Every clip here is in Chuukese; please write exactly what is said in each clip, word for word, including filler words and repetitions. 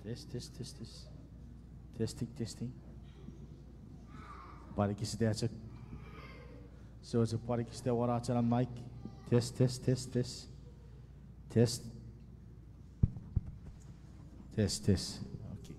Test, test, test, test. Testing, testing. Pwan ekis ita chok. So, so pwan ekis ita won ach ena mic. Test, test, test, test. Test. Test, test. Okay.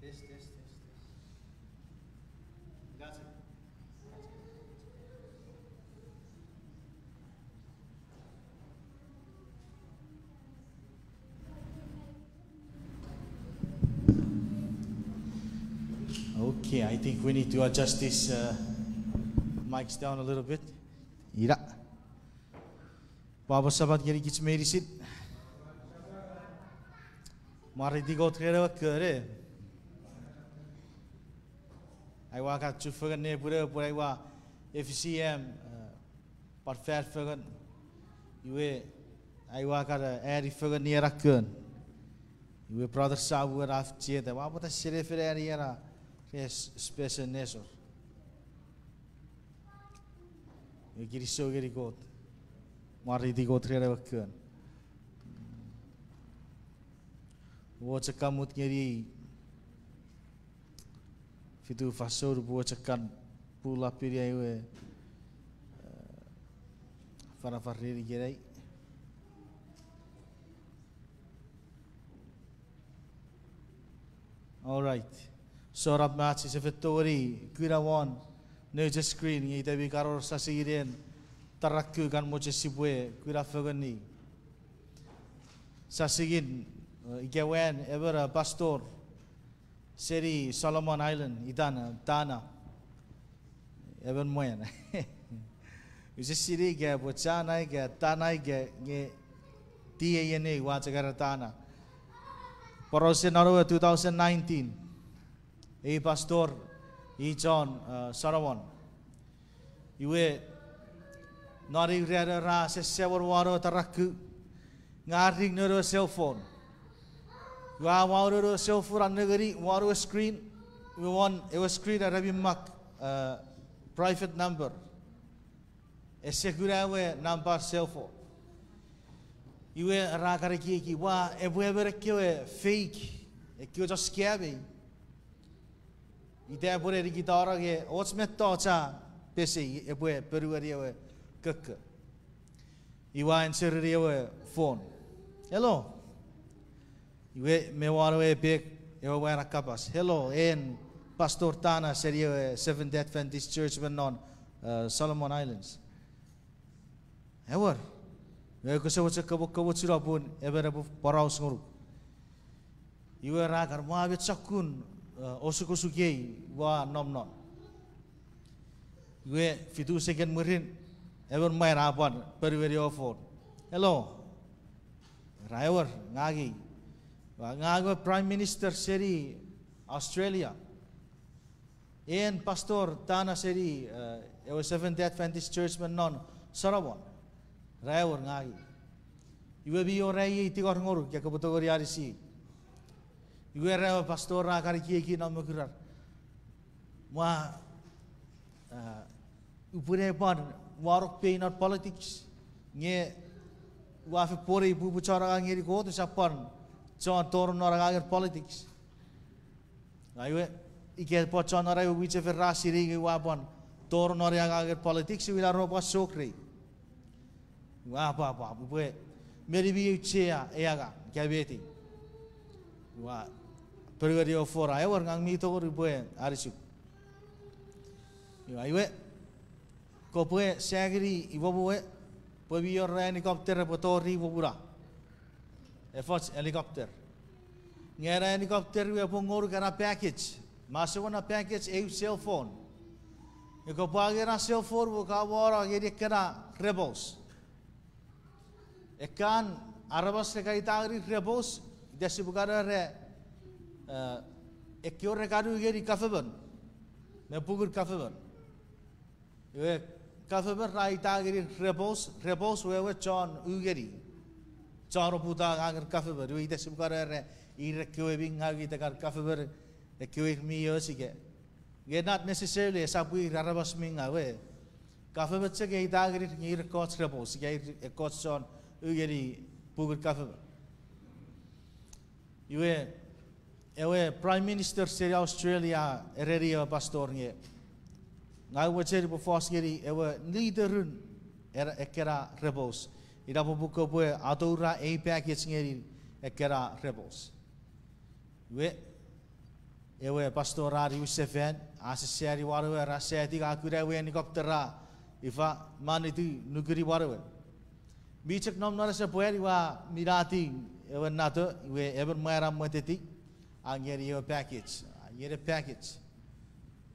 Test, test, test, test. Gotcha. Okay, I think we need to adjust these uh, mics down a little bit. Ira. Papa Sabat ngeni kich meinisin. Mwareiti Kot ren ewe kon. Aua kan chufengen nepwin ewe pwe aua F C M, uh, pwan fan fengen. Iwe, aua kan, uh, ani fengen ni ena kon. Iwe brother Samuel a ficheta, ua pwata sene fen ani ena res special nesor. Iwe kinisou ngeni Kot. Mwareiti Kot ren ewe kon. Ua chok kan mut ngeni fitu fansoun pwe ua chok kan pull up-ini ai we, uh, afanafan ren ikenai. All right. Sorap me ach sise fen tongeni kuna won nouch screen nge ita mi kan wor sasingin en taraku kan mochen sipwe kuna fengeni. Sasingin, uh, ika wan emon, uh, pastor seni Solomon Island, itan, uh, Tana. Emon mwan. Use sinei ika epwe Chana ika Tana ika nge tia ienei ua chok era Tana. Porausen non ewe two thousand nineteen. Ei pastor, i chon, uh, Solomon. Iwe, non ei ran ra sesemon won ewe taraku, nge a ring non ewe cell phone. Iwe a wau non ewe cell phone a nengeni won ewe screen, iwe won ewe screen a ra mi mak, uh, private number. Ese kuna ewe nampan cell phone. Iwe ra kan ekieki, ua, epwe emon ekkewe fake, ekkewe chon scam ei. Ita epwe ne nikitano nge och mettoch a pesei epwe ponueni ewe kokko. Iwe a answereni ewe phone. Hello. Iwe me won ewe epek ewe mwan a kapas, hello, en Pastor Tana seni ewe Seventh Day Adventist Church me non, uh, Solomon Islands. Ewer, nge kose mochen komokomochuno pun emon epwe poraus ngonuk. Iwe ra kan, ua met sokkun, uh, osukosuk ei ua nom non. Iwe fitu seken mwirin, emon mwan a pwan ponueni ewe phone. Hello. Ra, ewer, ngang ei. Ua, ngang ewe Prime Minister seni Australia. En Pastor Tana seni, uh, ewe Seventh Day Adventist Church me non Solomon. Ra, ewer, ngang ei. Iwe mi wor ai ei tingor ngonuk ika kopwe tongeni anisi. Iwe ra, ewe pastor a kan ekieki non mokuran. Ua, uh, upwe ne pwan wanong pei non politics. Nge ua fen pwonei pwe upwe chon angang ngeni Kot, usap pwan chon tonong non angangen politics. Iwe, ika pwan chon non ewe mwichefen ra sinei nge ua pwan tonong non angangen politics, iwe ina repwe pwan sok rei. Ua pwapwa, upwe meni mi auchea ei angang ika met ei. Ua ponueni ewe phone, ra, ewer, ngang mi tongeni upwe anisuk. Iwe, iwe, kopwe sangeni imwomw we, pwe mi wor ena helicopter epwe tori imwomw na. Efoch helicopter. Nge ena helicopter iwe epwe ngonuk ena package. Masowen ena package eu cell phone. Nge kopwe angei ena cell phone iwe ka wano ngeni ekkena rebels. Ekkan aramas re kan ita ngeni rebels, ita sipwe kan era, eh, ekkewe re kan u ngeni government me pungun government. Iwe government ra ita ngeni rebels, rebels wewe chon u ngeni, chon oputa angangen government. Iwe ita sipwe kan era ir ekkewe mi ngau itekan government, ekkewe ir mi och ika. Nge not necessarily esap ir aramas mi ngau, e. Government chok e ita ngenir nge ir ekkoch rebels ika ir ekkoch chon u ngeni pungun government. Iwe, ewe Prime Minister seni Australia ereni ewe pastor nge, ngang mochen upwe fos ngeni ewe leaderun ekkena rebels, ina popun kopwe atoura ei package ngeni ekkena rebels. Iwe, Ewe pastor a niwin sefan, a sesani won ewe, ra sati, a kuna ewe helicopter a, ifa, manitu nukuni won ewe. Mi chok nom non ese pwan iwe a minati ewe nato, iwe emon mwan a mweteti, a ngeni ewe package, a ngeni package.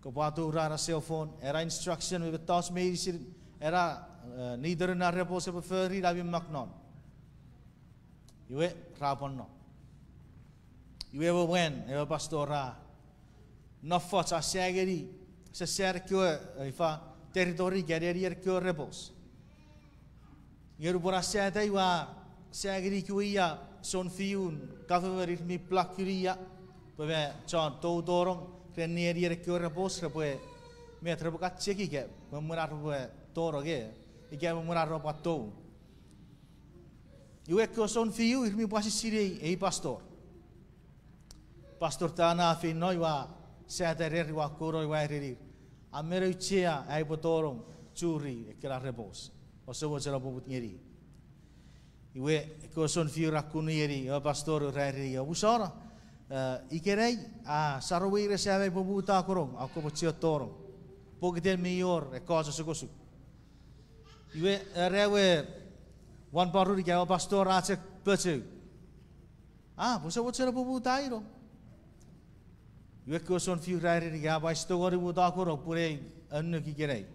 Kopwe atoura ena cell phone, ena instruction me mettoch meinisin, ena, eh, niterin ena repos epwe fori, ra mi mak non. Iwe, ra pwan no. Iwe ewe mwan, ewe pastor a, no foch a sangeni, sasani ekkewe, eh, ifa, territory ika nenien ekkewe rebels. Nge nupwen a sata iwe a sangeni kewe ia sounfiun governor ir mi block-ini ia, pwe me chon tou tonong ren nenien ekkewe rebels repwe, met repwe kan cheki ika, me mwen ar repwe tonong e, ika me mwen ar repwe tou. Iwe ekkewe sounfiu ir mi pwan sisinei ei pastor. Pastor Tan a feino iwe a sata rer iwe a kouno iwe a erenir, a men auchea ai upwe tonong churi ekkena rebels. Ouse mochen opoput ngeni. Iwe ekkewe sounfiu ra kun ngeni ewe pastor ra ereni, omusano, eh, ikenai, a, sarawi weires a mei pwe poputa konong, a kopwe chok tonong. Pokiten mi wor ekkoch osukosuk. Iwe, era ewe wanporon ika ewe pastor a chok pochou. A, pwe ouse mochen poputa ino. Iwe ekkewe sounfiu ra ereni, a pwan ese tongeni poputa konong pun ei annuk ikenai.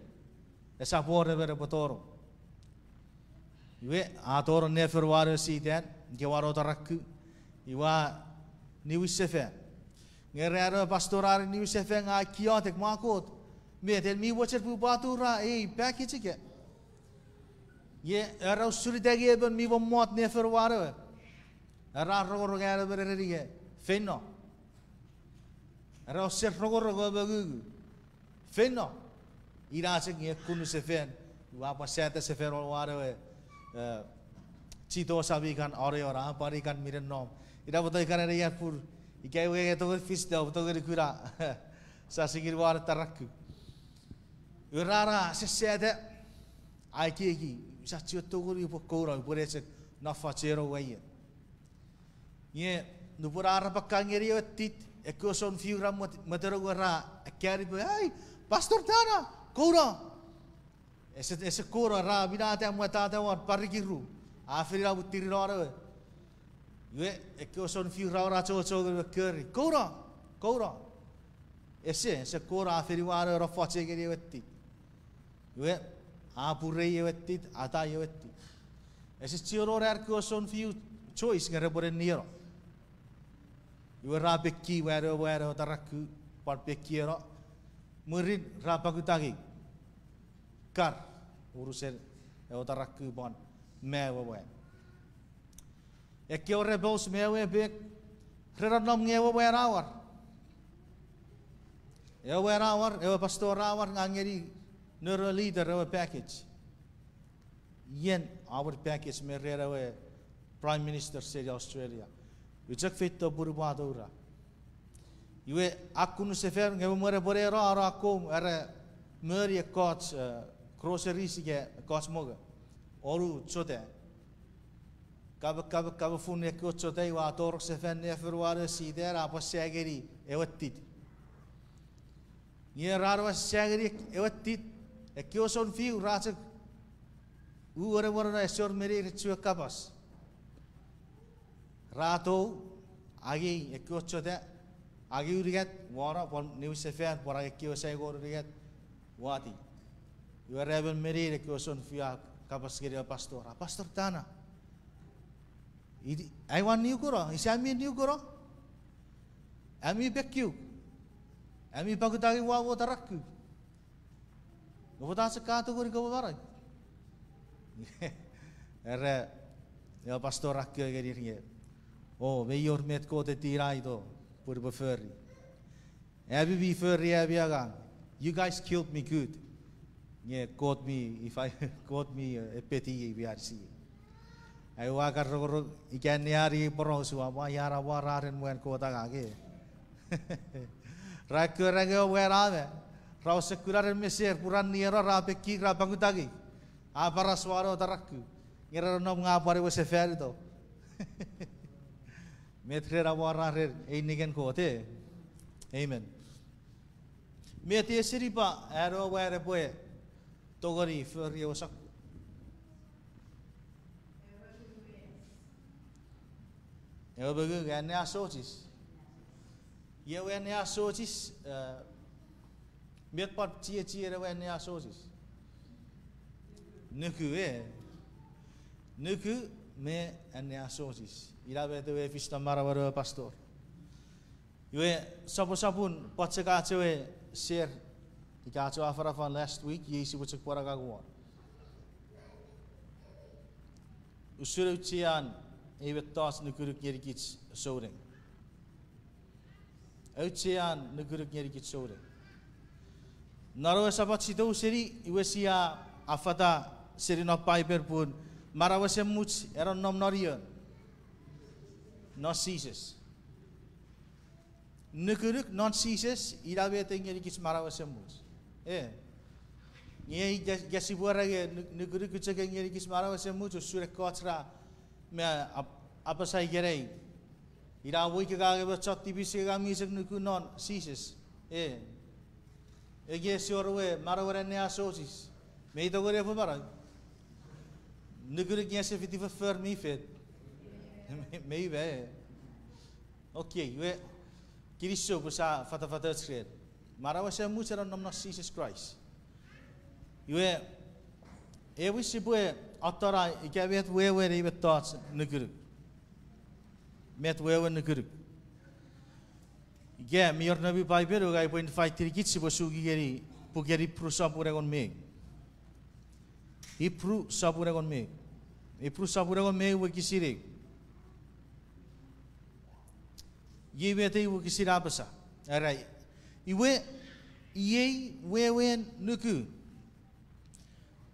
Esap wor emon epwe tonong. Iwe, a tonong nefin won ewe sitan, ika won ewe taraku, iwe a niwin sefan. Nge ren ewe pastor a niwin sefan nge a iotek, mwa Kot, met en mi mochen upwe atoura ei package ika. Iwe, era usun ita nge emon mi mommot nefin won ewe. Era rongorong an emon ereni nge, feino. Era ouse rongorong o mongungu. Feino. Ina chok nge kun sefan, iwe a pwan sata sefan won ewe, eh, chitosa mi kan oneona, pwan i kan minen nom. Ina pwata i kan ene ian pun, ika iwe nge tongeni fis ta, tongeni kuna. Sa singin won taraku. Iwe ra na sasata, a ekieki, sa chiwen tongeni upwe kouno, upwe ne chok no foch eno waie. Nge, nupwen a arapakka ngeni ewe tit, ekkewe sounfiu ra mwet-, mwetenong ra, ekkani pwe, ai, Pastor Tana, kouno. Ese, ese kouno, ra minata mwetata won parikiru. A fen ina muttirin won ewe. Iwe, ekkewe sounfiu ra ura chocho ngeni ewe kori, kouno, kouno. Ese, ese kouno, a fen iwe a no foch ngeni ewe tit. Iwe, a purei ewe tit, atai ewe tit. Ese chiwen wor ar kewe sounfiu choice nge repwe nieno. Iwe ra pekki won ewe, won ewe taraku, pwan pekkieno. Mwirin ra pakutangei. Kar, unusen ewe taraku pwan me ewe mwan. Ekkewe rebels me ewe epek, re nonnom nge ewe mwan a war. Ewe mwan a war, ewe pastor a war, nge a ngeni noun ewe leader ewe package. Ien a wor package me ren ewe Prime Minister seni Australia. Ua chok feito pun upwe atoura. Iwe a kun sefan nge mwen epwe neno a no akkom are moni ekkoch, eh, groceries ika ekkoch mongo. Onu chota. Kamo, kamo, kamo fun ekkewe chota iwe a torok sefan nefin won ewe sitan a pwan sa ngeni ewe tit. Nge ra no sa ngeni ewe tit, ekkewe sounfiu ra chok u wene wene no ese wor meni re chiwen kapas. Ra tou, angei ekkewe chota, angei unungat, wano, pwan niwin sefan, pwan angei ekkewe sa ngon unungat, wati. Iwe ra emon meni ekkewe sounfiu a kapas ngeni ewe pastor, a Pastor Tana. Iti, ai wan niukuno, ise ami niukuno? Ami pekiuk. Ami pakutangei won ewe taraku. Nge pwata chok ka tongeni kopwe manau? Era, ewe pastor a koko ngenir nge, o, mei wor met Kot e tinaito pwe upwe fori. Ami mi fori ami angang. You guys killed me good. Nge Kot mi, ifa, Kot mi, eh, epeti ei mi anisiei. Ai ua kan rongorong ika anneani ei poraus ua pwan ian amwararen mwan Kot angang e. Ra ekkewe ra nge mwan a me. Ra ouse kuna ren meser pun ra nieno ra pekki ra pakutangei. A paras won ewe taraku. Nge ra nonnom nge a pwan ewe sefanito. Met ren amwararen ei ningen Kot e. Amen. Met esenipa an ewe mwan epwe tongeni fori ewe sokkun? Ewe mongungun, anneasochis. Ie ewe anneasochis, eh, met pwan chiechien ewe anneasochis? Nuku, e. Nuku me anneasochis. Ina met ewe a fis non manauen ewe pastor. Iwe, sopwosopwun pwan chok ach ewe share, ika ach ewe afanafan last week, iei sipwe chok pwan angang won. Usun auchean ei mettoch nukunuk ngenikich souneng. Auchean nukunuk ngenikich souneng. Non ewe Sapat sia tou seni, iwe sia affata seni non Paipen pun manau esemuch a nonnom non ion? Non Jises. Nukunuk non Jises, ina met a ngenikich manau esemuch. E. Nge ika, ika sipwe era nge nu-, nukunuk chok a ngenikich manau esemuch, usun ekkoch ra me ap-, apasa ikenai, ina mwo ika ka nge emon chon tipis ika ka mi chok nuku non Jises, e, ika ese wor ewe manauen anneasochis, mi tongeni epwe manau? Nukunuk nge ese fiti foffor mi fet. Me, me iwe, e. Okay, iwe, kinisou pwe sia fatafatoch ren. Manau esemuch a nonnom non Jises Kraist. Iwe, ewin sipwe atona ika met wewen ei mettoch nukunuk. Met wewen nukunuk. Ika mi wor noumi Paipen, iwe ngang upwe invite-ini kich sipwe suki ngeni puken Ipru sopun engon me ew. Ipru sopun engon me ew. Ipru sopun engon me ew wokisin ew. Iei met ei wokisin a apasa. Era, iwe, iei wewen nuku,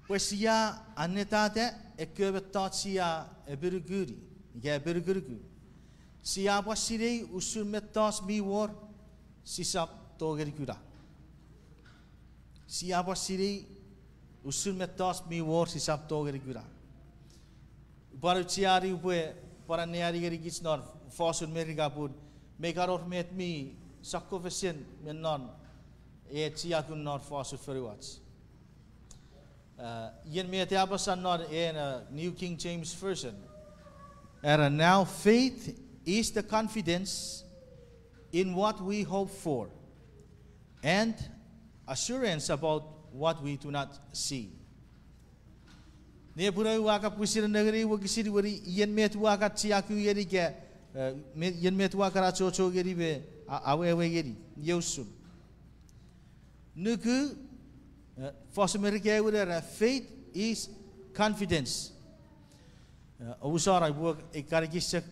pwe sia annetata ekkewe mettoch sia epinukunuk, ika epinukunuku. Sia pwan sinei usun mettoch mi wor sisap tongeni kuna. Sia pwan sinei usun mettoch mi wor sisap tongeni kuna. Pwan aucheani upwe pwan anneani ngenikich non fosun Merika pun mei kan wor met mi sokkofesen me non e chiakun non fosun fonuach. Uh, ien met a apasa non en, uh, New King James Version. Era, now faith is the confidence in what we hope for and assurance about what we do not see. Nepwin ua kan pwisin nengeni wokisin weri, ien met ua kan chiaku ngeni ika, eh, me-, ien met ua kan achocho ngeni me a-, awewe ngeni, iei usun. Nuku, eh, fosun Merika ewe era, faith is confidence. Eh, omusano pwe ekkan ekis chok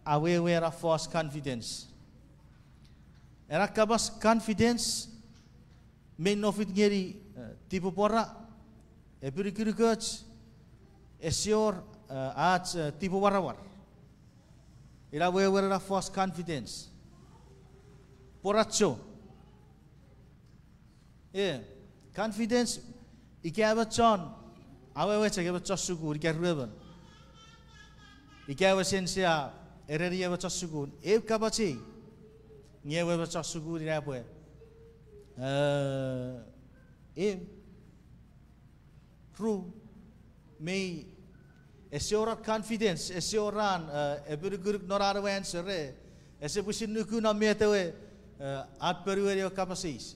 awewe ena fos confidence. Ena kapas confidence mi nofit ngeni, eh, tipepwora, epinukunukoch, ese wor, eh, ach, eh, tipemwaramwar. Ina wewen ena fos confidence. Pworacho. E, confidence, ika emon chon, awewe chok emon chon sukun, ika ruemon. Ika ewe sense a ereni emon chon sukun, eu kapach ei. Nge ewe emon chon sukun ina epwe, eh, eu. Ru, mei, ese wor an confidence, ese wor an, eh, epinukunuk non an ewe answer, e, ese pwisin nuku non met ewe, eh, an ponueni ewe kapas eis.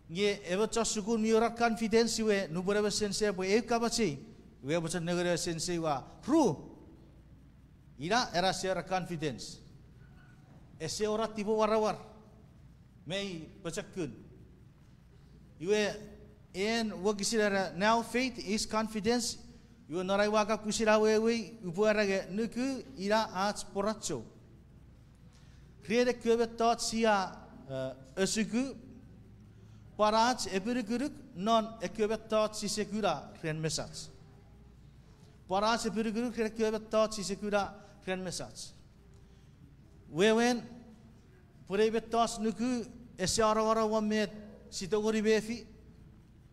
Nge emon chon sukun mi wor an confidence iwe nupwen emon sense epwe eu kapach ei, iwe epwe chok nengeni ewe sense iwe a ru. Ina ena ese wor an confidence. Ese wor an tipemwaramwar. Mei pochokun. Iwe, en wokisin era, now faith is confidence. Iwe non ai ua kan pwisin awewei, upwe era nge nuku ina ach pworacho ren ekkewe mettoch sia, eh, osuku, pwan ach epinukunuk non ekkewe mettoch sise kuna ren mesach. Pwan ach epinukunuk ren ekkewe mettoch sise kuna ren mesach. Wewen, pwe ei mettoch nuku ese anongonong won met si tongeni mefi,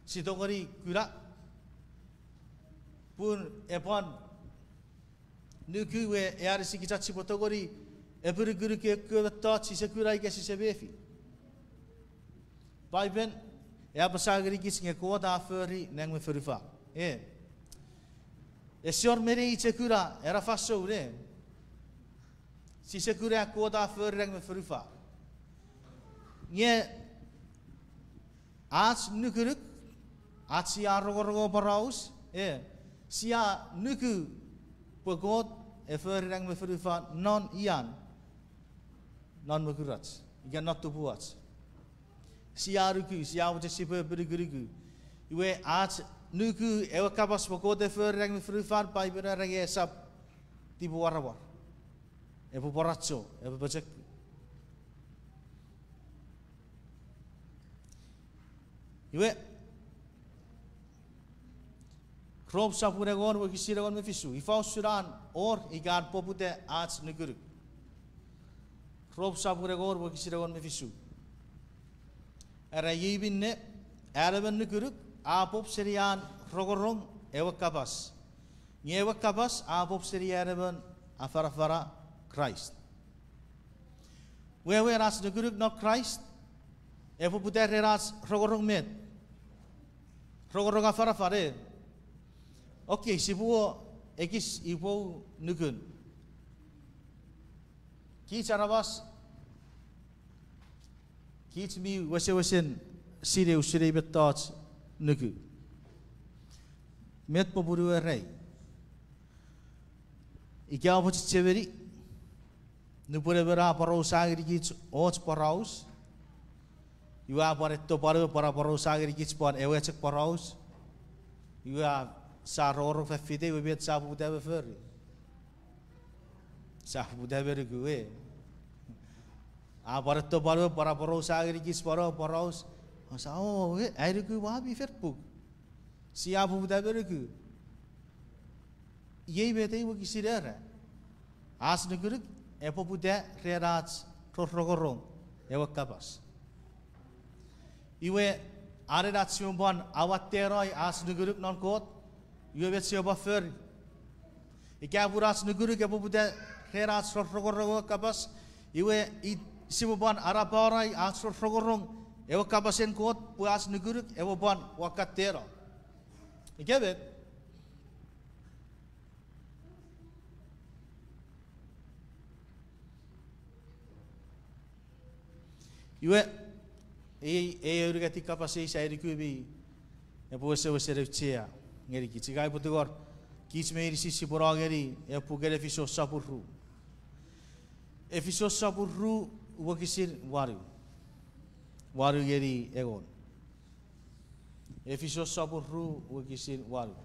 si tongeni kuna. Pun e pwan nuku we e anisikich ach sipwe tongeni epinukunuk ekkewe mettoch sise kuna ika sise mefi. Paipen a apasa ngenikich nge Kot a fori nang me fonufan. E, ese wor meni chok kuna ena fansoun, e, sise kuna Kot a fori nang me fonufan. Nge ach nukunuk, ach sia rongorong ewe poraus, e, sia nuku pwe Kot e fori nang me fonufan non ian, non mokurach ika non tupuach. Sia nuku, sia mochen sipwe apinukunuku. Iwe ach nuku ewe kapas pwe Kot e fori nang me fonufan, Paipen a era nge esap tipemwaramwar. Epwe pworacho, epwe pochokun. Iwe, Rom sopun engon wokisin engon me fisu. Ifa usun an wor ika an poputa ach nukunuk? Rom sopun engon wokisin engon me fisu. Era iei minne, an emon nukunuk a pop seni an rongorong ewe kapas. Nge ewe kapas a pop seni an emon afanafana Kraist. Wewen ach nukunuk non Kraist, e poputa ren ach rongorong met? Rongorong afanafan, e. Okei, sipwe ekis ipwou nukun. Kich aramas, kich mi wesewesen sinei usun ei mettoch nuku. Met popun we rei? Ika oupwe chechemeni, nupwen emon a aporausa ngenikich och poraus, iwe a pwan etto pwan ewe pwan aporausa ngenikich pwan ewe chok poraus, iwe a, sia rongorong fan fite, iwe met sia poputa me fori? Sia poputa me nuku, e. A pwan etto pwan ewe pwan aporausa ngenikich pwan ewe poraus, sia, o, e, ai nuku ua mi fen puk. Sia poputa me nuku. Iei met ei wokisin era. Ach nukunuk e poputa ren ach rorongorong ewe kapas. Iwe, anen ach sipwe pwan awatteno ach nukunuk non Kot, iwe met sipwe pwan fori? Ika pun ach nukunuk e poputa ren ach rorongorong ewe kapas, iwe, i, sipwe pwan anapano ach rorongorong ewe kapasen Kot pwe ach nukunuk epwe pwan watteno. Ika met? Iwe, ei, ei aunungatin kapas eis ai nuku mi epwe wesewesen auchea ngenikich. Ika upwe tingor, kich meinisin sipwe no ngeni ewe puken Efisos sopun ru. Efisos sopun ru wokisin wanu. Wanu ngeni engon. Efisos sopun ru wokisin wanu.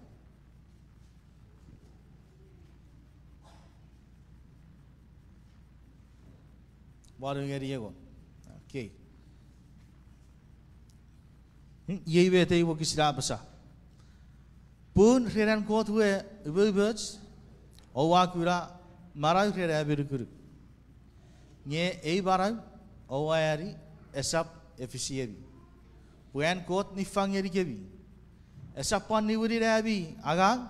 Wanu ngeni engon. Okei. Iei met ei wokisin a apasa. Pun ren an Kot we umoumoch, oua kuna manau ren ami nukunuk. Nge ei manau oua ani esap efisiemi, pwe an Kot niffang ngenikemi. Esap pwan niwinin ami angang,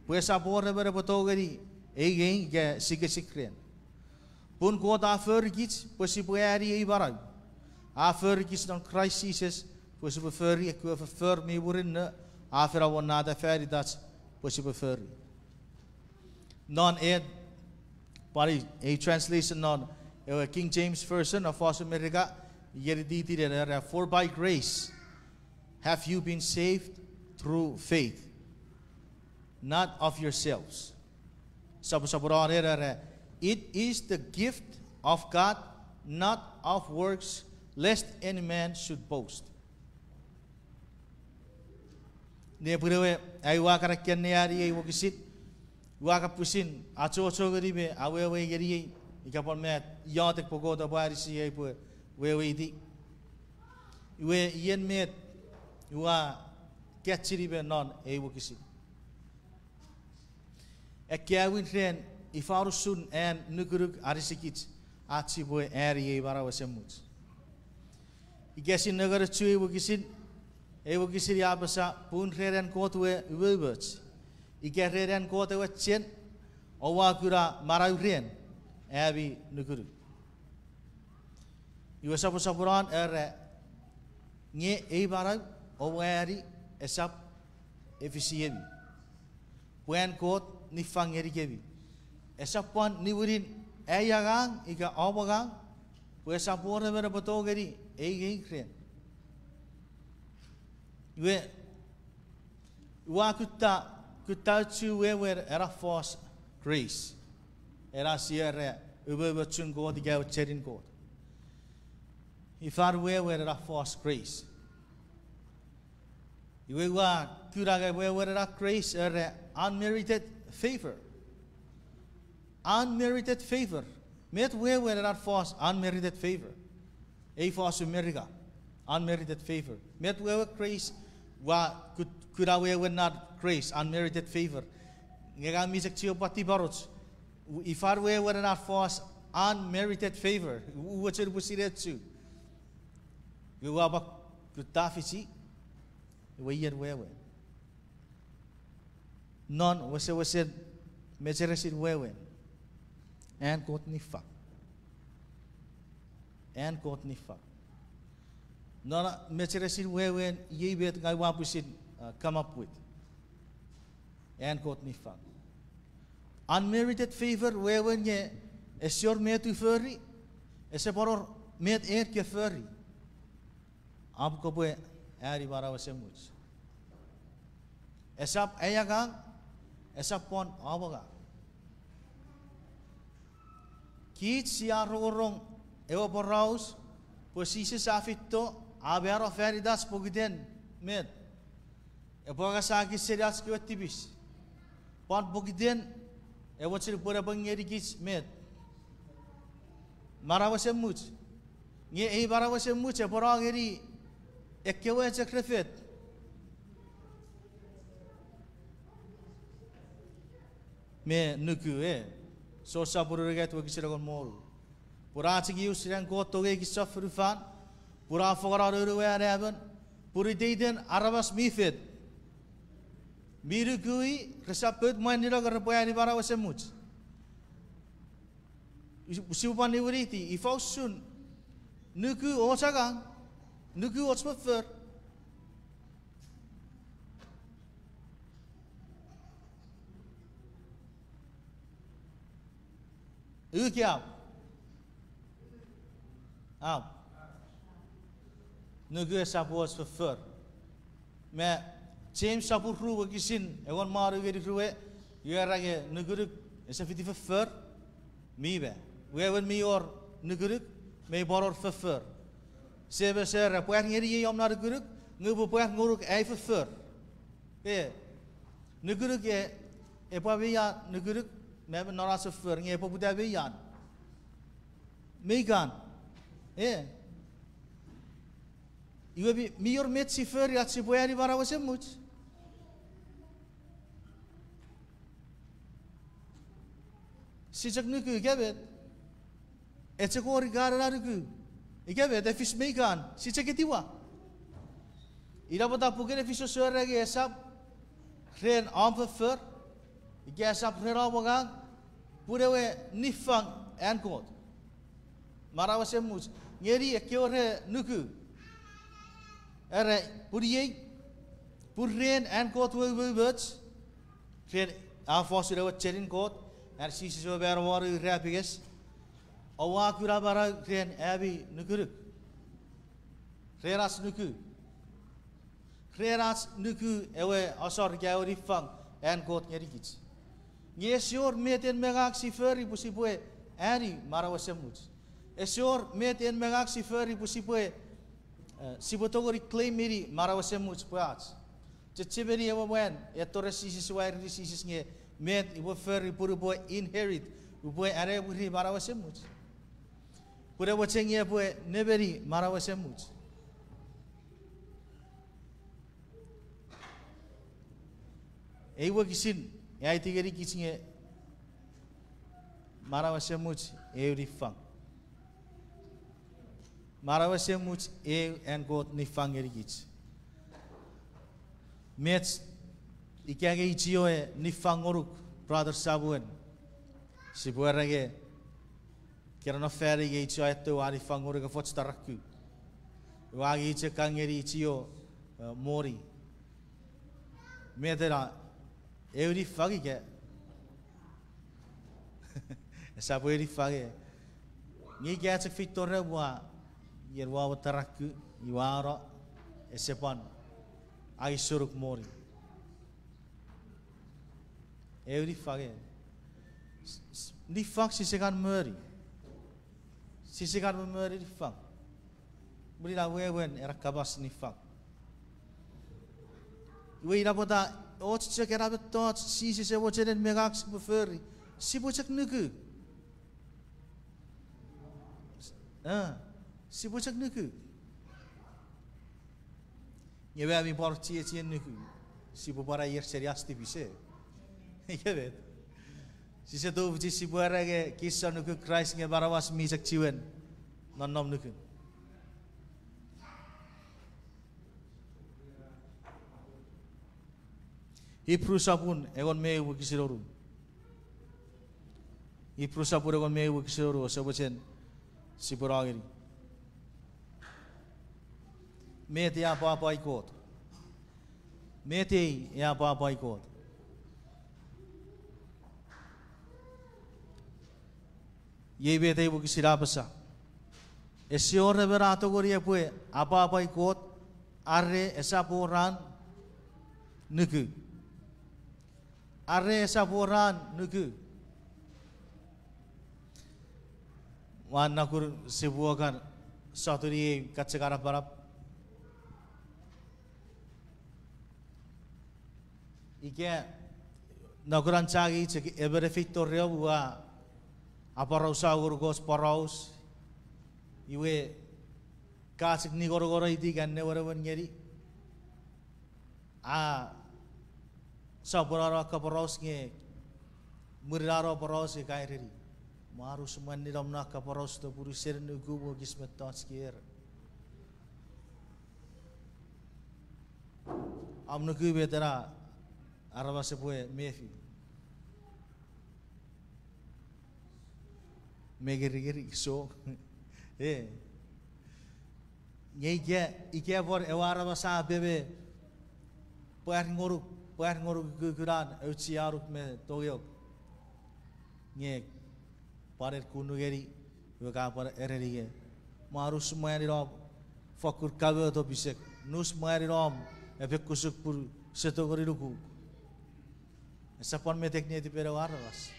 pwe esap wor emon epwe tongeni eingei ika sikesik ren. Pun Kot a forikich pwe sipwe ani ei manau. A forikich non Kraist Jises pwe sipwe fori ekkewe foffor mi murinno a fen awonnata fan itach pwe sipwe fori. Non en, pwan ei translation non ewe King James Version of Fosun Merika, iei ititin era, For by grace have you been saved through faith, not of yourselves. Soposoponon era, It is the gift of God, not of works, lest any man should boast. Nepwin ewe, ai ua kan akkanneani ei wokisin, ua kan pwisin achocho ngeni me awewe ngeniei, ika pwan met iotek pwe Kot epwe anisiei pwe weweiti. Iwe ien met ua kachini me non ei wokisin. Akkaewin ren ifa usun an nukunuk anisikich ach sipwe ani ei manau esemuch. Ika sia nengeni chu ei wokisin, ei wokisin a apasa pun ren an Kot we umoumoch. Ika ren an Kot ewe chen, oua kuna manau ren ami nukunuk. Iwe soposoponon era, Nge ei manau oua ani esap efisimi, pwe an Kot niffang ngenikemi. Esap pwan niwinin ai angang ika om angang, pwe esap wor emon epwe tongeni eingei ren. Iwe, ua kutta, kutta uchu wewen ena fos grace. Ena sia era umoumochun Kot ika ewe chenin Kot. Ifan wewen ena fos grace? Iwe ua kuna nge wewen ena grace era unmerited favor. Unmerited favor. Met wewen ena fos unmerited favor? Ei fosun Merika, unmerited favor. Met wewen grace? Ua kut-, kuna wewen ena grace, unmerited favor. Nge ngang mi chok chiwen pwan tiparoch. Ifan wewen ena fos unmerited favor? Ua mochen upwe sinei uchu. Iwe ua pwan kutta fichi, iwe ien wewen. Non wesewesen mecheresin wewen, an Kot niffang. An Kot niffang. Non mecheresin wewen iei met ngang ua pwisin, uh, come up with. An Kot niffang. Unmerited favor wewen nge ese wor met u fori, ese pwan wor met en ke fori, om kopwe ani manau esemuch. Esap ai angang, esap pwan om angang. Kich sia rongorong ewe poraus pwe Jises a feito, a mano fan itach pokiten met? Epwe angasakich seni ach kewe tipis. Pwan pokiten e mochen pwe epwe ngenikich met? Manau esemuch. Nge ei manau esemuch epwe no ngeni ekkewe chok re fet me nuku, e. Son sopun unungat wokisin engon me wonu. Pun a chok ius ren an Kot tongei kich chon fonufan, pun a fangeno Noun we Anaemon, pun iteiten aramas mi fet mi nuku i resap pout mwanino nge repwe ani manau esemuch. Sipwe pwan niwiniti ifa usun nuku och angang, nuku och foffor. Ika apw? Apw. Nuku esap och foffor. Me James sopun ru wokisin engon me wanu ngeni rue, iwe era nge nukunuk ese fiti foffor, mi ma. Wewen mi wor nukunuk, mi pwan wor foffor. James era, pwar ngeniei om na nukunuk, nge upwe pwar ngonuk ai foffor. E, nukunuk e, epwe mei an nukunuk, me non ach foffor, nge epwe poputa mei an? Mei kan. E. Iwe mi, mi wor met si fori ach sipwe ani manau esemuch? Si chok nuku ika met? E chok wor ika ena nuku ika met, e fis mei kan, si chok etiwa. Ina pwata puken Efisos era nge esap ren om foffor, ika esap ren om angang, pun ewe niffang an Kot, manau esemuch ngeni ekkewe re nuku. Era pun iei, pun ren an Kot we umoumoch, ren a fosun ewe chenin Kot, an Jises ewe mano won irapenges, oua kuna manau ren ami nukunuk. Ren ach nuku. Ren ach nuku ewe asor ika ewe niffang an Kot ngenikich. Nge ese wor met en me ngang si fori pwe sipwe ani manau esemuch. Ese wor met en me ngang si fori pwe sipwe, eh, sipwe tongeni claim-ini manau esemuch pwe ach. Chechemeni ewe mwan e tori Jises, a ereni Jises nge met upwe fori pun upwe inherit, upwe anemwiri manau esemuch. Pun e mochen nge epwe nemeni manau esemuch. Ei wokisin a aiti ngenikich nge manau esemuch eu niffang. Manau esemuch eu an Kot niffang ngenikich. Met ika nge i chiewe niffang ngonuk, brother Samuel? Sipwe era nge, kena no fani nge i chiewe a etto a niffang ngonuk efoch taraku. Ua ngi chok kan ngeni chio, eh, moni. Met ena, eu niffang ika? Esap eu niffang e. Nge ika chok feito rem ua, ien ua wetarakku, iwe a no, ese pwan aisonuk moni. Eu niffang e. S-, s-, niffang sise kan moni. Sise kan moni niffang. Mwirin a wewen ena kapas niffang. Iwe ina pwata och chok ena mettoch Jises e mochen en me ngang sipwe fori, sipwe chok nuku. Eh, sipwe chok nuku. Nge ua mi pwan chiechien nuku, sipwe pwan aier seni ach tipis e. Ika met? Sise tufichin sipwe era nge kich sia nuku Kraist nge manauach mi chok chiwen nonnom nukun. Ipru sopun engon me eu wokisin onu. Ipru sopun engon me eu wokisin onu, ese mochen sipwe no ngeni. Met ei a pwapwai Kot? Met ei a pwapwai Kot? Iei met ei wokisin a apasa. Ese wor emon a tongeni epwe apwapwai Kot, are esap wor an nuku. Are esap wor an nuku. Ua nakun sipwe kan sotuni ei kacheka napanap. Ika, nakun an chang i chok emon e feito rem ua aporausa ngonuk och poraus. Iwe, ka chok ningonongono iti kan newenewen ngeni. A sopweno a kaporaus nge, mwirin a no poraus e ka ereni, mwan, use mwan ninom na kaporaus to pun use nuku ekis mettoch ke era. Om nuku met ena aramas epwe mefi. Me ngeringeri so. E. Nge ika, ika pwan ewe aramas a pe me pwar ngonuk, pwar ngonuk kukunan, aucheanuk me tongeok. Nge pwan en kunu ngeni, iwe ka pwan ereni nge, mwan, nus mwanin om fokkun kamoto pisek, nus mwanin om epwe kusuk pun use tongeni nukuk. Esap pwan metek netipen ewe aramas.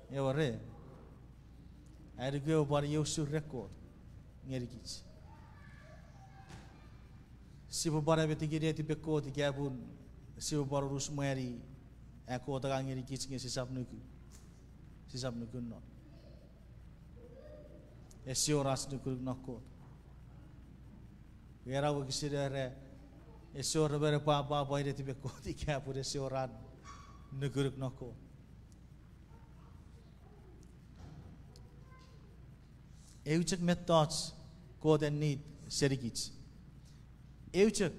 Ewe re. Ai nuku ewe pwan iei usun ren Kot ngenikich. Sipwe pwan emetikin netipen Kot ika pun sipwe pwan nus mwanin an Kot a kan ngenikich nge sisap nuku. Sisap nuku non. Ese wor ach nukunuk non Kot. Ena wokisin era, ese wor emon epwe apwapwai netipen Kot ika pun ese wor an nukunuk non Kot. Eu chok mettoch Kot a need senikich. Eu chok.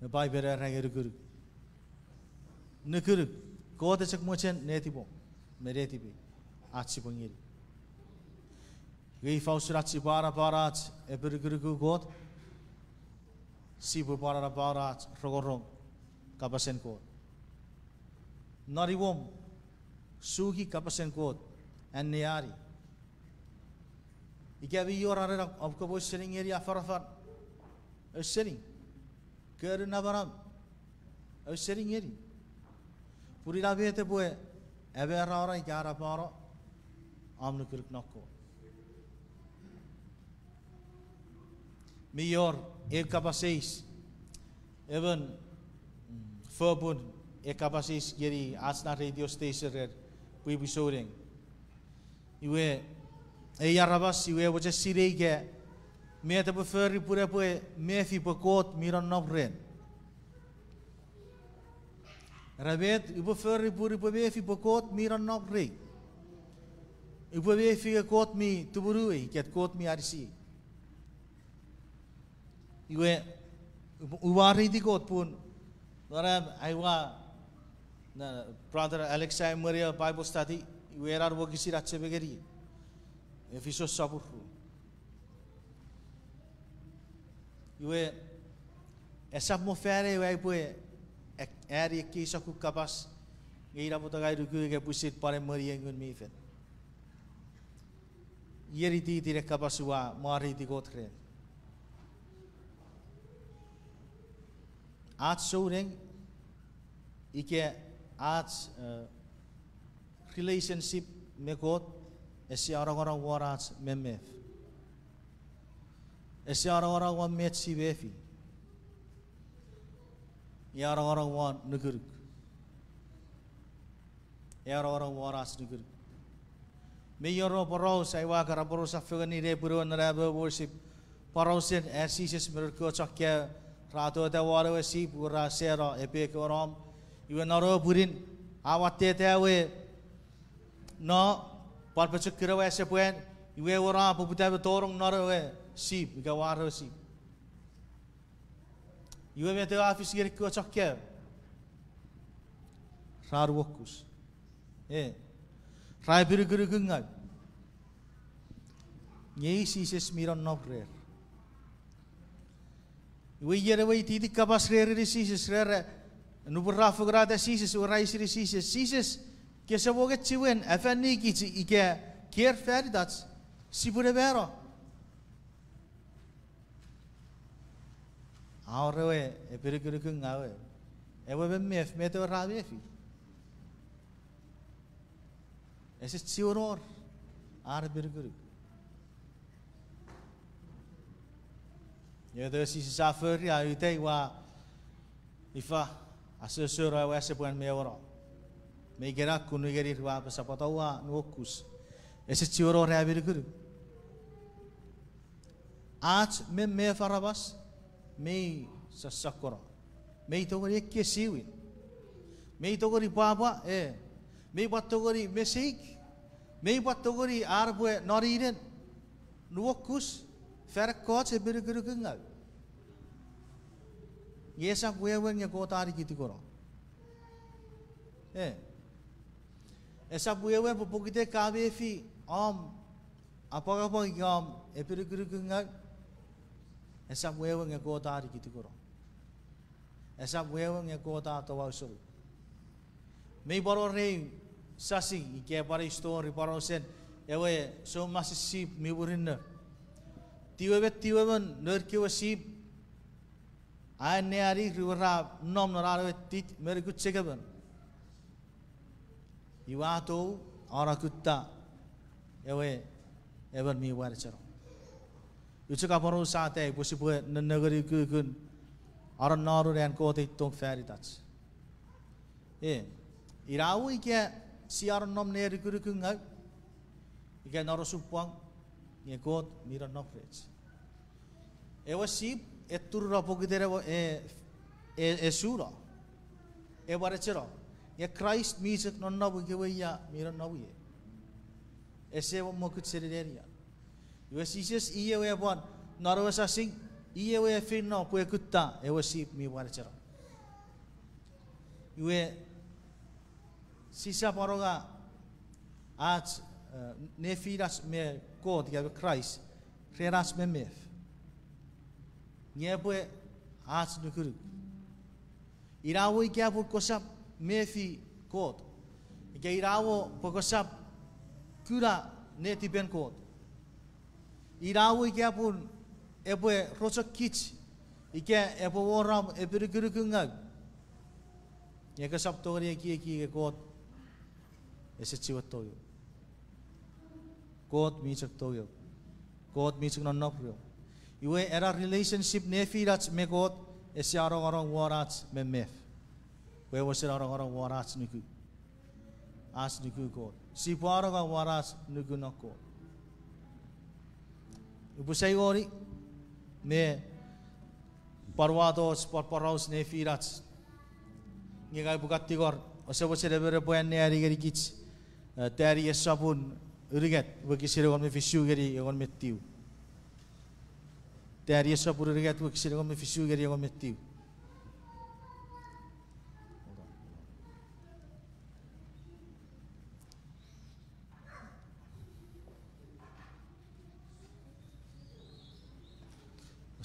Me Paipel era nge nukunuk. Nukunuk, Kot e chok mochen netipom, me netipei, ach sipwe ngeni. Nge ifa usun ach sipwe anapano ach epinukunuku Kot, sipwe pwan anapano ach rongorong kapasen Kot. Non imwom, suki kapasen Kot, anneani. Ika mi wor aren om kopwe ausening ngeni afanafan, ausening. Kori namanam, ausening ngeni. Pun ina met epwe amerano ika anapano om nukunuk non Kot. Mi wor eu kapas eis, emon, mm, fopun e kapas eis ngeni ach na radio station ren pwipwi souneng. Iwe, ei aramas iwe e mochen sinei ika met epwe fori pun epwe mefi pwe Kot mi nonnom ren. Era met upwe fori pun upwe mefi pwe Kot mi nonnom rei. Upwe mefi nge Kot mi tumunuei, ika Kot mi anisiei. Iwe, u-, uwariti Kot pun, non am aua, na, Brother Alex a emweni ewe Bible study, iwe ena wokisin a achema ngeni, Efisos sopun ru. Iwe, esap mo fan ew ai upwe ani ekkei sokkun kapas, nge ina pwata ngang ua nuku ika pwisin pwan emweni ei Ngun mi Fel. Iei iteiten kapas ua mwareiti Kot ren. Ach souneng ika ach relationship me Kot ese anongonong won ach memef. Ese anongonong won met si mefi. Nge anongonong won nukunuk. E anongonong won ach nukunuk. Mi wor ew poraus ai ua kan aporausa fengen ngeni pwunuen non amo worship. Porausen an Jises me noun kewe chon kaeo ra tota won ewe sip, iwe ra seno epek ewe nom. Iwe non ewe pwinin, a watteta ewe no, pwan pochokkun ewe asepwan, iwe ewe no a poputa me tonong non ewe sip, ika war ewe sip. Iwe met ewe a fis ngeni kewe chon kaeo? Ra nuokus. E, ra epinukunukungau. Nge Jises mi nonnom rer. Iwe ien ewe iteiten kapas ra ereni Jises, ra, nupwen ra fokunata Jises, iwe ra eisini Jises, Jises, kese mwo nge chiwen afanikich ika ker fan itach, sipwene mano? A wor ewe epinukunukungau, ewe memef, met ewe ra mefi? Ese chiwen wor ar epinukunuk. Iwe ewe Jises a fori, a uta, iwe, ifa, asoso non ewe asepwan me ewe no. Me ikenai a kun ngeni ir, iwe a apasa, pwata oua nuokus? Ese chiwen wor ami nukunuk. Ach memef aramas mei sosokkono. Mei tongeni ekkesiwin. Mei tongeni pwapwa, e. Mei pwan tongeni meseik. Mei pwan tongeni ar epwe noninen, nuokus, fan ekkoch epinukunukungau. Nge esap wewen nge Kot a nikitukono. E. Esap wewen pwe pokiten ka mefi om apwangapwang ika om epinukunukungau, esap wewen nge Kot a nikitukono. Esap wewen nge Kot a touau seni. Mei pwan wor ew sasing ika pwan ew story porausen ewe soumasen sip mi murinno. Tiwe me tiwemon nour kewe sip a anneani ir, iwe ra nom non an ewe tit me nukun chekemon. Iwe a tou, a no kutta ewe emon mi mwanecheno. Ua chok aporausa atai pwe sipwe nennengeni ukukun anonnonun an Kot ei tong fan itach. E, ina we ika sia nonnom ne nukunukungau ika non osupwang, nge Kot mi nonnom rech. Ewe sip e turuno pokiten ewe, e, e, e suno. E mwanecheno. Nge Kraist mi chok nonnom ikewe ia mi nonnom ie. Ese wor mokut seni nenian. Iwe Jises i ewe a pwan, non ewe sasing, i ewe a feino pwe kutta ewe sip mi mwanecheno. Iwe sisap anonga ach, e, nefinach me Kot ika me Kraist ren ach memef. Nge epwe ach nukunuk. Ina we ika pun kosap mefi Kot. Ika ina we pwe kosap kuna netipen Kot. Ina we ika pun epwe rochokich ika epwe wor om epinukunukungau. Nge kosap tongeni ekieki nge Kot ese chiwen tongei. Kot mi chok tongei. Kot mi chok nonnom rei. Iwe ena relationship nefinach me Kot ese anongonong won ach memef. Pwe wesen anongonong won ach nuku. Ach nuku Kot. Sipwe anongonong won ach nuku non Kot. Upwe sai ngeni me pwan uwato och pwan poraus nefinach. Nge ngang upwe kan tingor, ouse mochen emon epwe anneani ngenikich, e, Taniel sopun unungat wokisin engon me fisu ngeni engon me tiu. Taniel sopun unungat wokisin engon me fisu ngeni engon me tiu.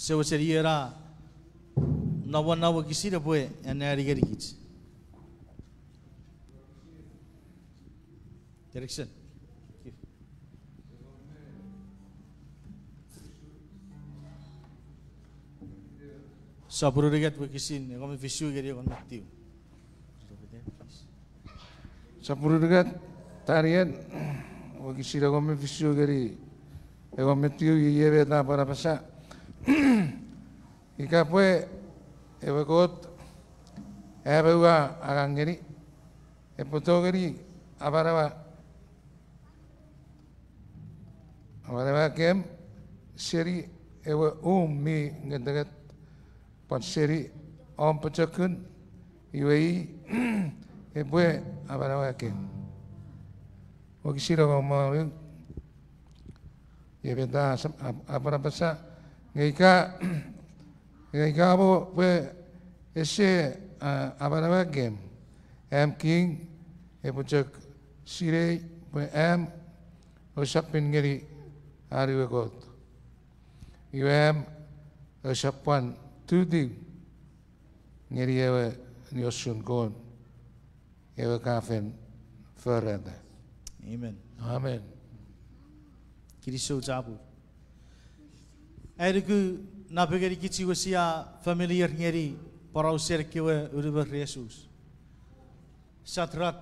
Sewe seni ena, namwon na wokisin epwe anneani ngenikich. Direction. Sopun unungat wokisin engon me fisu ngeni engon me tiu. Sopun unungat, Taniel, wokisin engon me fisu ngeni engon me tiu, iei met a pwan apasa. Ika pwe ewe Kot am aua angang ngeni, epwe tongeni amanaua, amanaua kem seni ewe um mi ngetenget, pwan seni om pochokun, iwe i epwe amanaua kem. Wokisin engon me wonu, iei met a, a pwan apasa, nge ika, nge ika mo pwe ese, a, amanaua kem, am king epwe chok sinei pwe am ousap pin ngeni an we Kot. Iwe am ousap pwan tutiw ngeni ewe niosun Kot ewe ka fen forata. Amen. Amen. Kinisou chapur. Ai nuku napengeni kich iwe sia familiar ngeni porausen ekkewe unumon re Asos. Sadrak,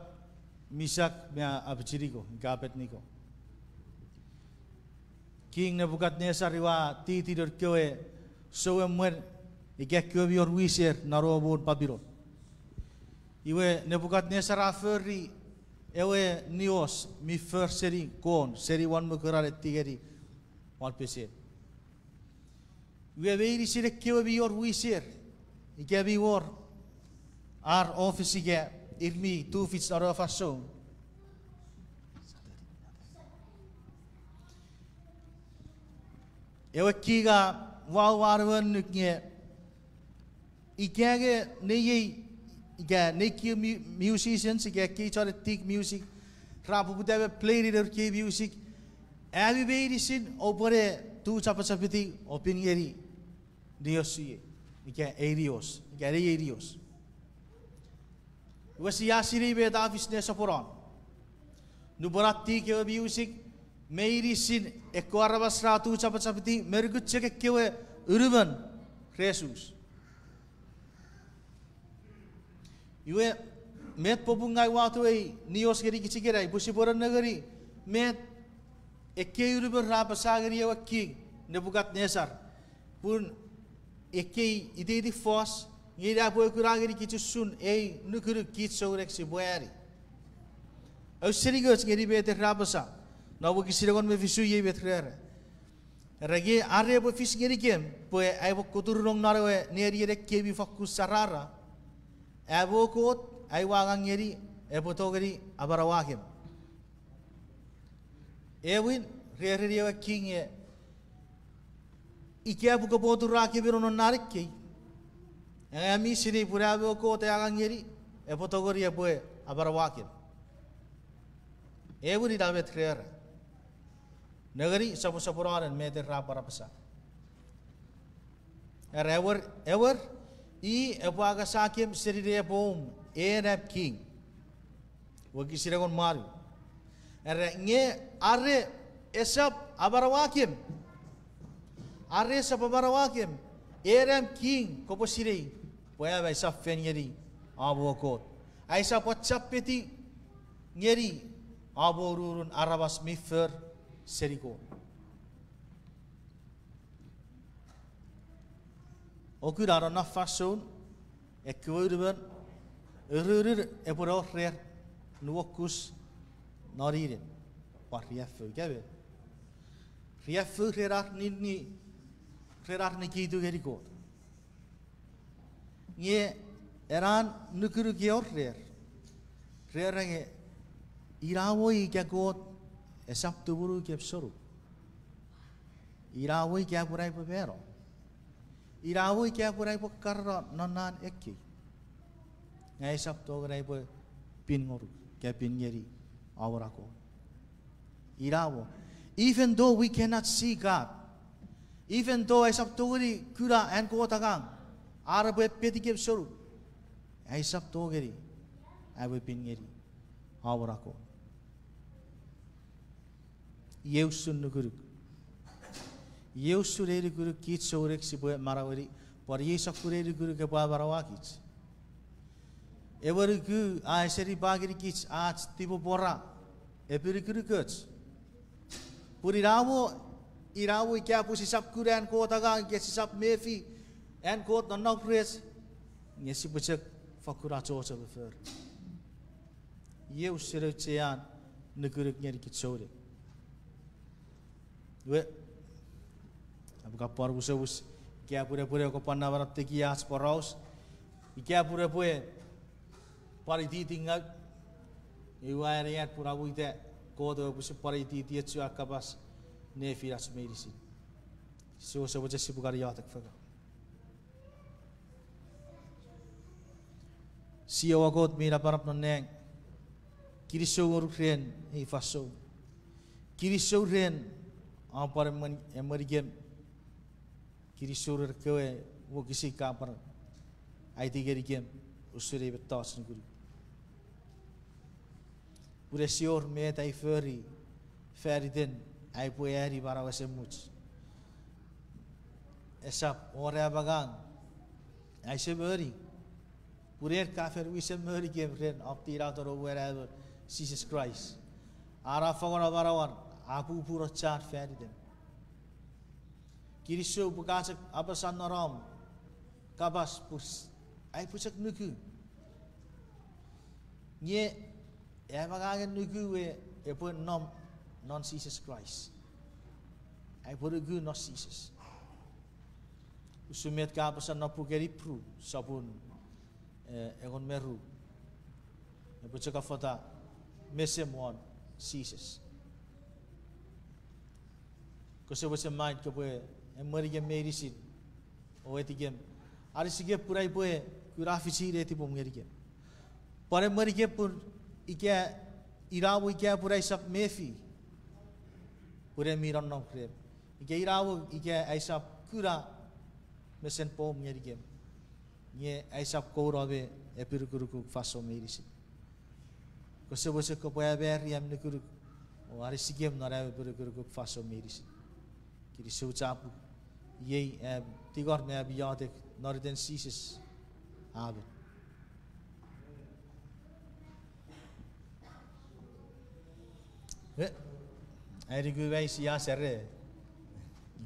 Misak me Abednego, ika Abednego. King Nebukadnesar iwe a titi nour kewe souemwen ika ekkewe mi wor wiser non ewe muun Papilon. Iwe Nebukadnesar a fori ewe nios mi for seni kon, seni won mokuran etingeni won pesen. Iwe meinisin ekkewe mi wor wiser, ika mi wor ar ofis ika ir mi tufich non ewe fansoun, ewe king a wauan ewe annuk nge ika nge neiei, ika nei key mu-, musicians, ika ekkei chon etik music, ra poputa me play-ni nour key music, ami meinisin oupwene tu chapachapiti o pin ngeni nios iei, ika ei nios, ika neiei nios. Iwe sia sinei met a fis nesoponon. Nupwen a tik ewe music, meinisin ekkewe aramas ra tu chapachapiti, me nukun chok ekkewe unumon re Asos. Iwe, met popun ngang ua uwato ei nios ngeni kich ikenai, pwe sipwe nennengeni met ekkei unumon ra apasa ngeni ewe king Nebukadnesar. Pun ekkei iteiten fos, nge ina epwe kuna ngeni kich usun ei nukunuk kich souneng sipwe ani. Ausening och ngeni met ra apasa non wokisin engon me fisu, iei met ra era. Era, nge are epwe fis ngenikem pwe aipwe koturunong non ewe nenien ekkei mi fokkun sarara, am we Kot aua angang ngeni epwe tongeni amanauakem. Ewin, ra ereni ewe king nge, ika pwe kopwe oturunong non nonnanekkei, nge am mi sinei pwe am we Kot a angang ngeni epwe tongeni epwe amanauakem. Ewin, ina met ra era. Nengeni, soposopononen met ra pwan apasa. Era, ewer, ewer, i epwe angasakem seni nepomw, en am king. Wokisin engon me wanu. Era, nge are esap amanauakem, are esap amanauakem, en am king, kopwe sinei pwe am aisap fen ngeni om we Kot. Aisap achapeti ngeni om we ururun aramas mi for seni Kot. O kuna non na fansoun, ekkewe unumon, ururun epwe wor rer nuokus non inen, pwan riaffou, ika met. Riaffou ren ar ninni, ren ar nikitu ngeni Kot. Nge ena nukunuk e wor rer, ra era nge, ina mo ika Kot esap tumunu kem sonu. Ina mo ika pwe aipwe mano. Ina mo ika pwe aipwe karano non na ekkei. Nge aisap tongeni aipwe pin ngonuk, ika pin ngeni om we Kot. Ina mo. Even though we cannot see God, Even though aisap tongeni kuna an Kot angang, are epwe petikem sonu, aisap tongeni awe pin ngeni aworakon. Iei usun nukunuk. Iei usun ei nukunuk kich souneng sipwe manaueni, pwan iei sokkun ei nukunuk epwe amanaua kich. Ewe nuku a esenipa ngenikich ach tipepwora, epinukunukoch. Pun inamo, inamo ika pwe sisap kuna an Kot angang, ika sisap mefi an Kot nonnom rech, nge sipwe chok fakkun achocho me fori. Iei usun auchean nukunuk ngenikich souneng. Iwe, apwe ka pwan musomus, ika pwe nepwene okopwan namanam tekia ach poraus, ika pwe nepwe pwan ititi ngau, iwe anean pun amwo ita Kot ewe pwisin pwan ititi echu a kapas nefinach meinisin. Sise mochen sipwe kan iotek fengen. Siowa Kot mi napanap non nang, kinisou ngonuk ren ei fansoun. Kinisou ren om pwan emwen-, emwenikem. Kinisou ren ekkewe wokisin ka pwan aiti ngenikem usun ei mettoch nukunuk. Pun ese wor met ai fori fan iten ai upwe ani manau esemuch. Esap wor am angang ai semeni. Pun en ka fen wi semenikem ren om tinato noum we naemon Jises Kraist. An a fangeno manauan, a pupuno chan fan item. Kinisou pwe ka chok apasa non om kapas pun ai upwe chok nuku. Nge am angangen nuku we epwe nom non Jises Kraist. Ai upwe nuku non Jises. Usun met ka apasa non puken Ipru, sopun, eh, engon me ru. Epwe chok affata mesem won Jises. Kose mochen mind kopwe emwenikem meinisin o etikem. Anisikem pun ai upwe kuna fichi netipom ngenikem. Pwan emwenikem pun ika, inamo ika pun aisap mefi pun en mi nonnom rem. Ika inamo ika aisap kuna mesen poum ngenikem. Nge aisap kouno me epinukunukuk fansoun meinisin. Kose mochen kopwe amari am nukunuk o anisikem non am epinukunukuk fansoun meinisin. Kinisou chapur. Iei am tingor me am iotek non iten Jises. Amen. Eh, ai nuku me sia sere.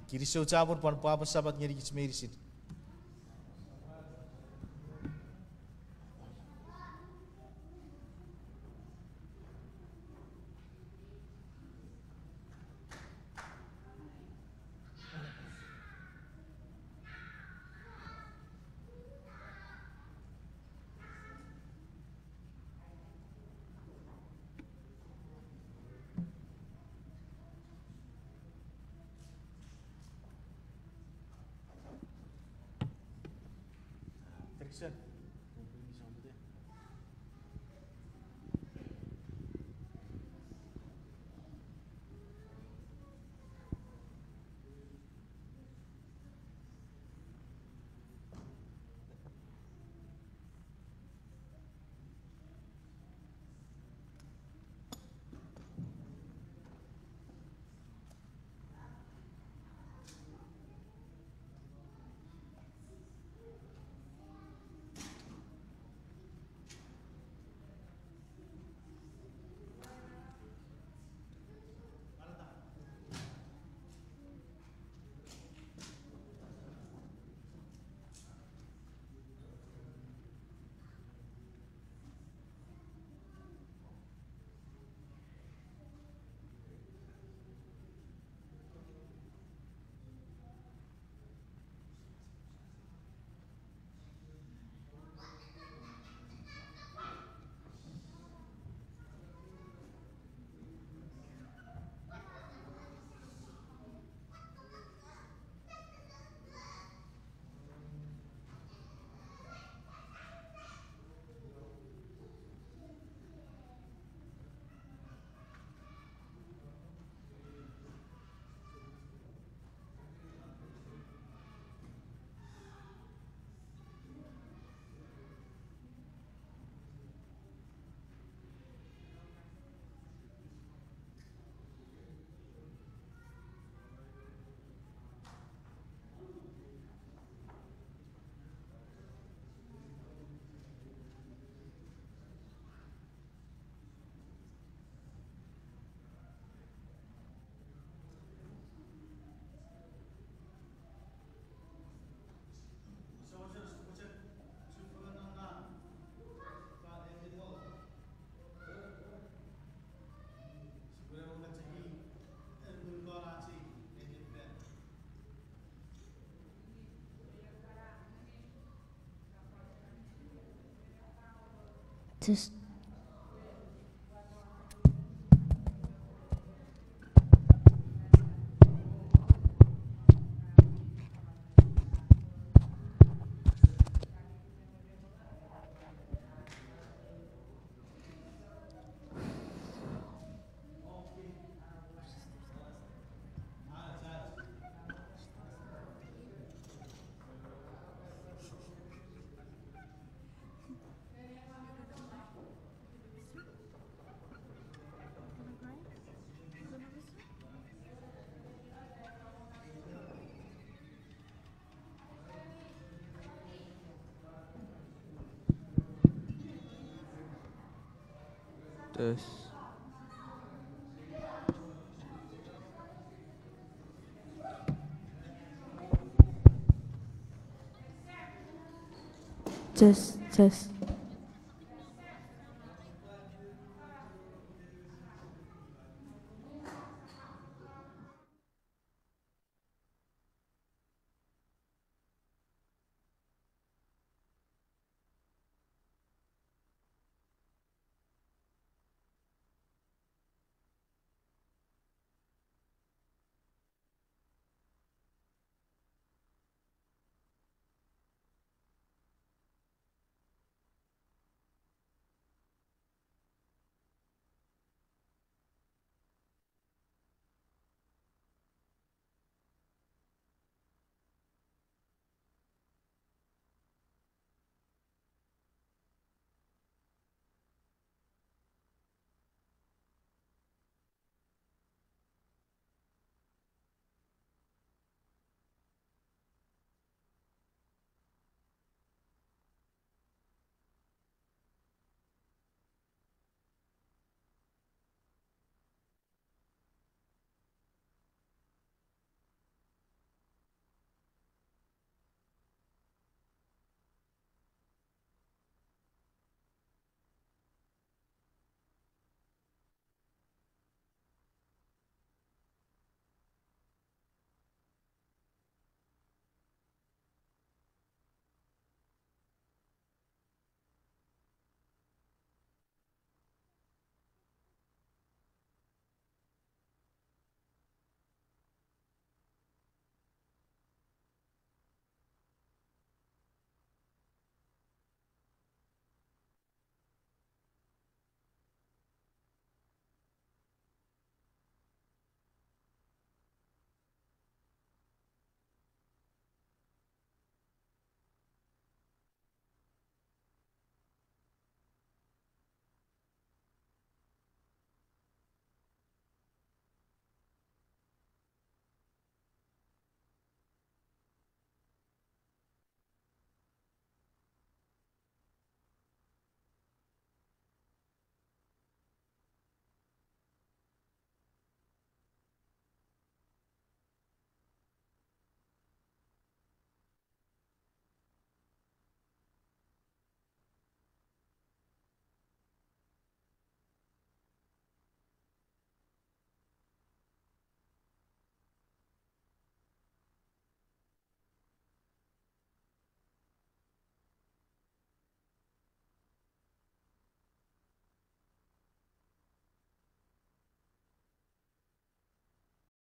Kinisou chapur pwan pwapwan Sapat ngenikich meinisin. Test. Test. Test, test.